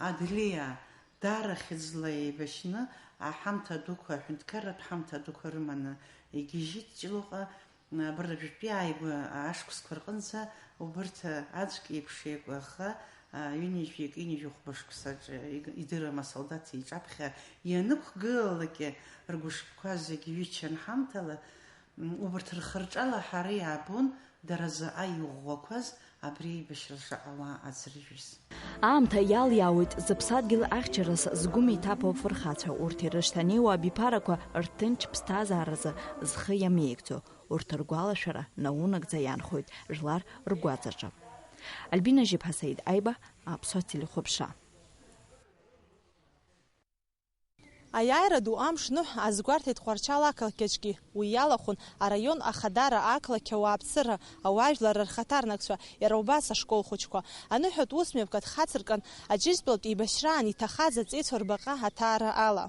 Адлиа, даара хьыӡла еибашьны аҳамҭа дуқәа, аҳәынҭқарратә ҳамҭа дуқәа рыманы игьежьит Ҷлоуҟа. Абыржәтәи ааигәа ашықәсқәа рҟынӡа убырҭ аӡәк еиԥш еиқәаха, ҩынҩажәи акы ҩынҩажәи хәба шықәсаҿ иг-, идырам асолдаҭ иҿаԥхьа ианықәгылалакгьы, ргәышԥқәа зегь ҩычан ҳамҭала, м, убырҭ рхырҿала ҳара иаабон дара заҟа иӷәӷәақәаз абри аибашьра шаҟа уа аӡыржәыз. Аамҭа иалиаауеит зыԥсадгьыл ахьчарас згәы миҭаԥо афырхацәа, урҭ ирышьҭанеиуа абиԥарақәа рҭынч ԥсҭазааразы зхы иамеигӡо, урҭ ргәалашәара наунагӡа иаанхоит жәлар ргәаҵаҿы. Альбина Жьыԥҳа, Саид Аиба, Аԥсуа телехәаԥшра. Аиааира ду амш ныҳәа азгәарҭеит Тҟәарчал ақалақь аҿгьы. Уи иалахәын араион ахадара, ақалақь ауааԥсыра, ауаажәлар рхаҭарнакцәа, иара убас ашкол хәыҷқәа. Аныҳәатә усмҩаԥгатә хацыркын, Аџьынџьтәылатә еибашьраан иҭахаз аҵеицәа рбаҟа аҭаара ала.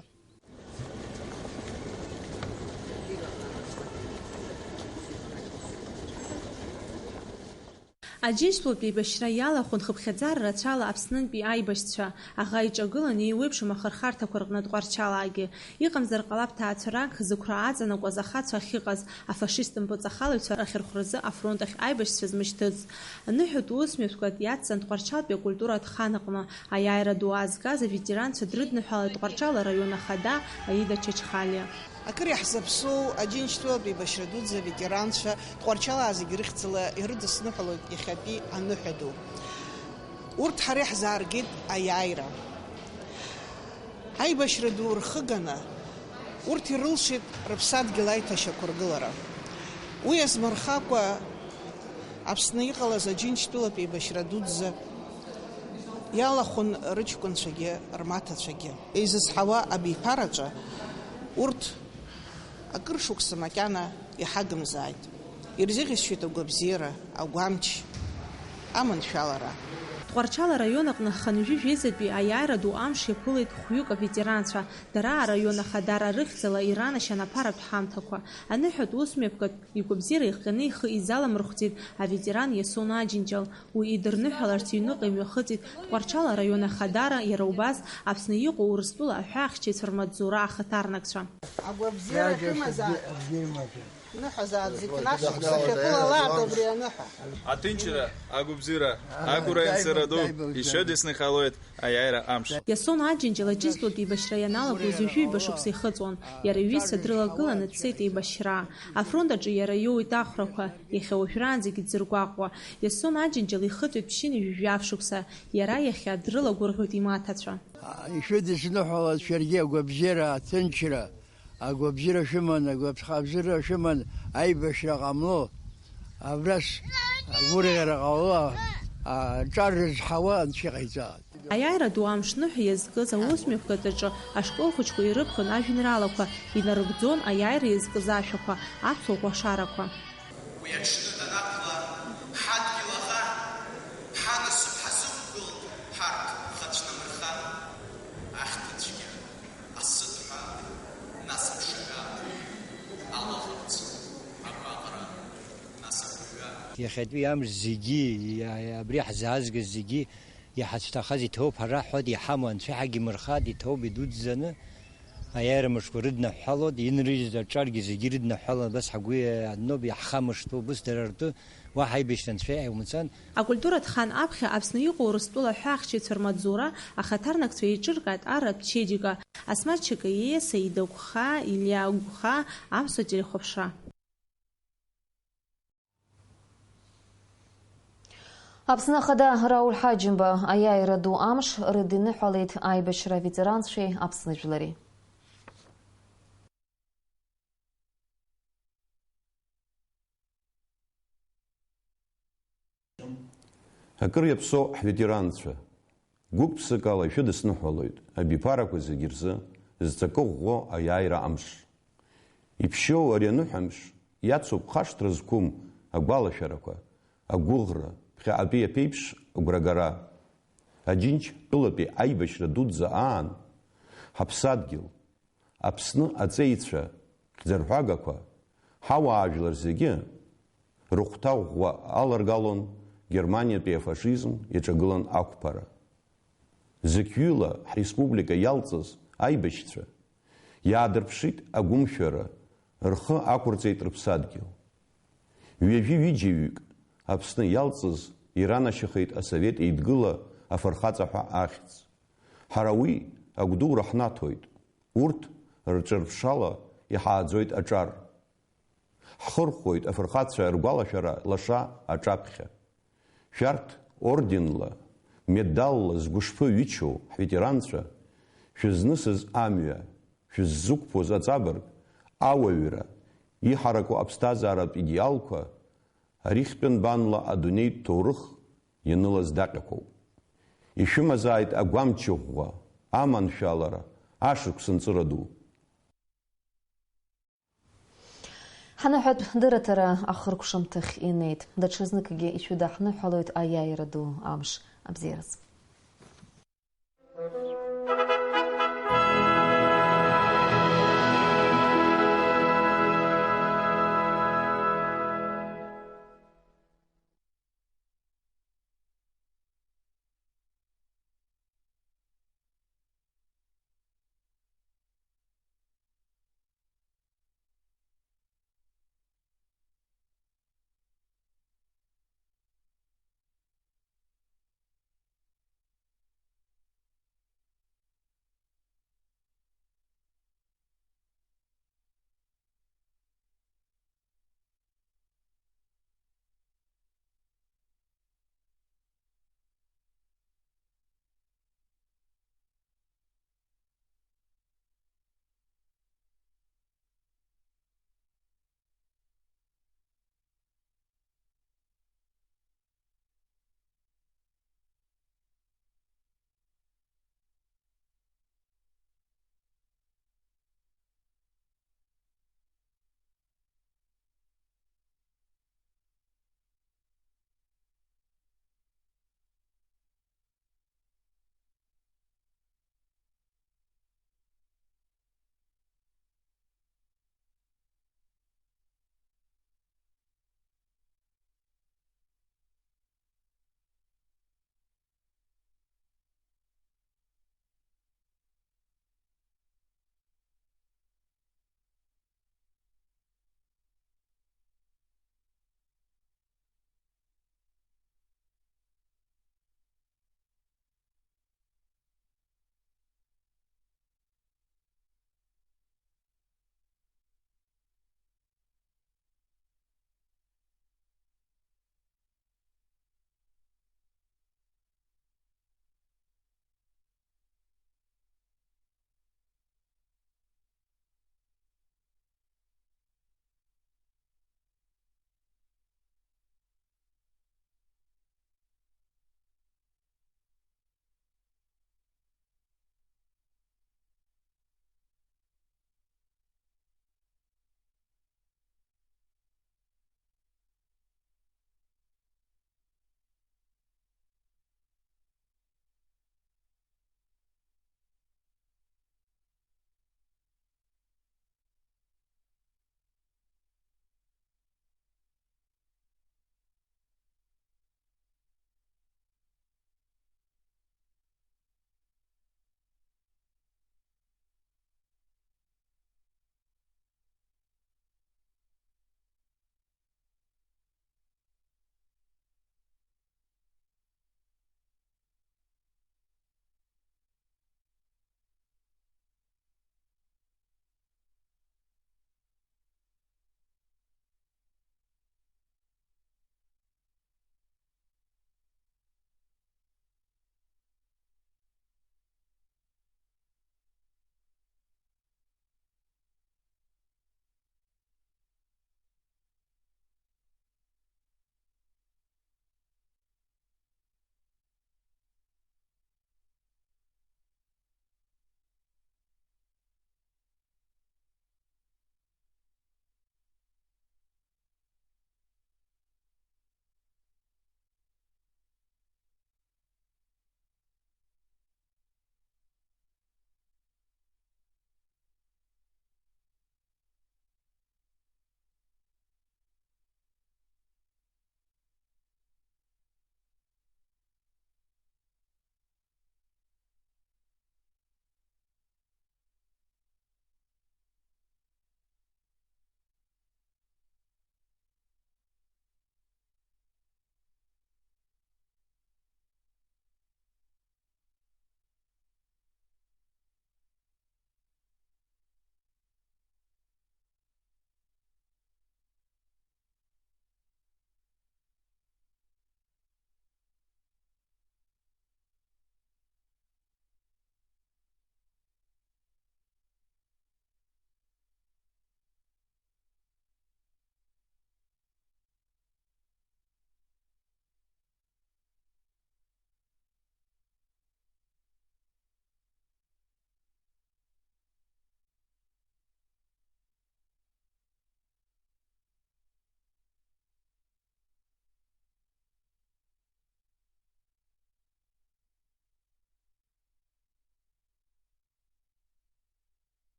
Аџьынџьтәылатә еибашьра иалахәын хыԥхьаӡара рацәала Аԥснынтәи аибашьцәа, аӷа иҿагылан еиуеиԥшым ахырхарҭақәа рҟны Тҟәарчалагьы. Иҟамзар ҟалап ҭаацәарак, зықәра аҵанакуаз ахацәа ахьыҟаз, афашист мпыҵахалаҩцәа рахьырхәразы афронт ахь аибашьцәа змышьҭыҵ. Аныҳәатә усмҩаԥгатә иацҵан Тҟәарчалтәи акультуратә хан аҟны аиааира ду аазгаз аветеранцәа дрыдныҳәалеит Тҟәарчал араион ахада Аида Чачхалиа. Акыр иаҳзаԥсоу Аџьынџьтәылатә еибашьра дуӡӡа аветеранцәа Тҟәарчалаа зегь рыхьӡала ирыдысныҳәалоит иахьатәи аныҳәа ду. Урҭ ҳара иаҳзааргеит аиааира. Аибашьра ду рхыганы, урҭ ирылшеит рыԥсадгьыл аиҭашьақәыргылара. Уи азмырхакәа, Аԥсны иҟалаз Аџьынџьтәылатә еибашьра дуӡӡа иалахәын рыҷкәынцәагьы рмаҭацәагьы. Изызҳауа абиԥараҿы урҭ акыр шықәса макьана иҳагымзааит. Ирзыӷьасшьоит агәабзиара, агәамч, аманшәалара. Тҟәарчал араион аҟны хынҩажәи жәеизатәи аиааира ду амш иаԥылеит хәҩык аветеранцәа, дара араион ахадара рыхьӡала иранашьан аԥаратә ҳамҭақәа. Аныҳәатә усмҩаԥгатә игәабзиара ихҟьаны ихы изаламырхәӡеит аветеран Иасон Аџьынџьал. Уи идырныҳәаларц иҩныҟа имҩахыҵит Тҟәарчал араион ахадара, иара убас Аԥсны иҟоу Урыстәыла аҳәаахьчаҩцәа рмаҵзура ахаҭарнакцәа. Агәабзиара шәымазааит. Ныҳәазааит, зегь нашықәса шәаԥылалааит абри аныҳәа. Аҭынчра, агәыбзиара, агәра, аинҵара ду, ишьыдысныҳәалоит аиааира амш. Иасон Аџьынџьал Аџьынџьтәылатә еибашьра ианалагоз ҩажәи ҩба шықәса ихыҵуан. Иара иҩызцәа дрылагыланы дцеит еибашьра. Афронт аҿы иара иоуит ахәрақәа, иахьа уажәраанӡагьы дзыргәаҟуа. Иасон Аџьынџьал ихыҵуеит ԥшьынҩажәи жәаф шықәса. Иара иахьа дрылагәырӷьоит имаҭацәа. Ишәыдысныҳәалоит шәаргьы агәабзиара, аҭынчра, агәабзиара шәыман, агәаԥхабзиара шәыман, аибашьра ҟамло, абрас агәырӷьара ҟало, аҿар рызҳауа Анцәа иҟаиҵалак. Аиааира ду амш ныҳәа иазкыз аусмҩаԥгатәаҿы ашкол хәыҷқәа ирыԥхьон ажәеинраалақәа, инарыгӡон аиааира иазкыз ашәақәа, аԥсуа кәашарақәа. Уи аҽны данақәла, ҳадгьыл аӷа, ҳанасыԥ ҳазықәгылт ҳарҭ ҳаҽнамырха. Ахьҭа цәгьа, асыҭ ҳәа, нас аԥшаҳәа, алаӷырӡ, агәаҟра, нас агәырҩа. Иахьатәи амш зегьы, иа-, абри ҳзаазгаз зегьы иҳацәҭахаз иҭоуп ҳара ҳҳәоит, иҳамоу анцәа иҳагимырхааит, иҭоуп идуӡӡаны. Аиааира мышқәа рыднаҳәҳәалоит, инрыжьыз аҿаргьы зегьы ирыднаҳәҳәалан, абас ҳгәы иаанноуп, иаҳхамышҭуа, убыс дара ртәы уаҳа аибашьра анцәа иаумҵан. Акультуратә хан аԥхьа Аԥсны иҟоу Урыстәыла аҳәаахьчаҩцәа рмаҵзура ахаҭарнакцәа еиҿыркааит арратә чеиџьыка. Асмаҭ Чакаиа, Саида Гәхаа, Илиа Гәхаа, Аԥсуа телехәаԥшра. Аԥсны Ахада Рауль Ҳаџьымба аиааира ду амш рыдиныҳәалеит аибашьра аветеранцәеи Аԥсны жәлари. Акыр иаԥсоу ҳветеранцәа, гәык-ԥсык ала ишәыдысныҳәалоит абиԥарақәа зегьы рзы зҵакы ӷәӷәо аиааира амш. Иԥшьоу ари аныҳәамш иацуп хашҭра зқәым агәалашәарақәа, агәыӷра, ԥхьаҟатәи аԥеиԥш агәрагара. Аџьынџь тәылатәи аибашьра дуӡӡа аан, ҳаԥсадгьыл, Аԥсны аҵеицәа хьӡарҳәагақәа, ҳауаажәлар зегьы рыхәҭа ӷәӷәа аларгалон Германиатәи афашизм иаҿагылан ақәԥара. Зықьҩыла ҳреспублика иалҵыз аибашьцәа иаадырԥшит агәымшәара, рхы ақәырҵеит рыԥсадгьыл. Ҩажәи ҩыџьаҩык Аԥсны иалҵыз иранашьахеит Асовет Еидгыла афырхаҵа ҳәа ахьӡ. Ҳара уи агәдура ҳнаҭоит. Урҭ рҿырԥшала иҳааӡоит аҿар. Ҳхырхәоит афырхацәа ргәалашәара лаша аҿаԥхьа. Шәарҭ орденла, медалла згәышԥы ҩычоу ҳветеранцәа, шәызнысыз амҩа, шәыззықәԥоз аҵабырг, ауаҩра, иҳараку аԥсҭазааратә идеалқәа, арихьтәы нбанла адунеитә ҭоурых ианылаз даҟьақәоуп. Ишәымазааит агәамч ӷәӷәа, аманшәалара, ашықәс нҵыра ду. Ҳаныҳәатә дырраҭара ахыркәшамҭахь инеит. Даҽазныкгьы ишәыдаҳныҳәалоит аиааира ду амш. Абзиараз.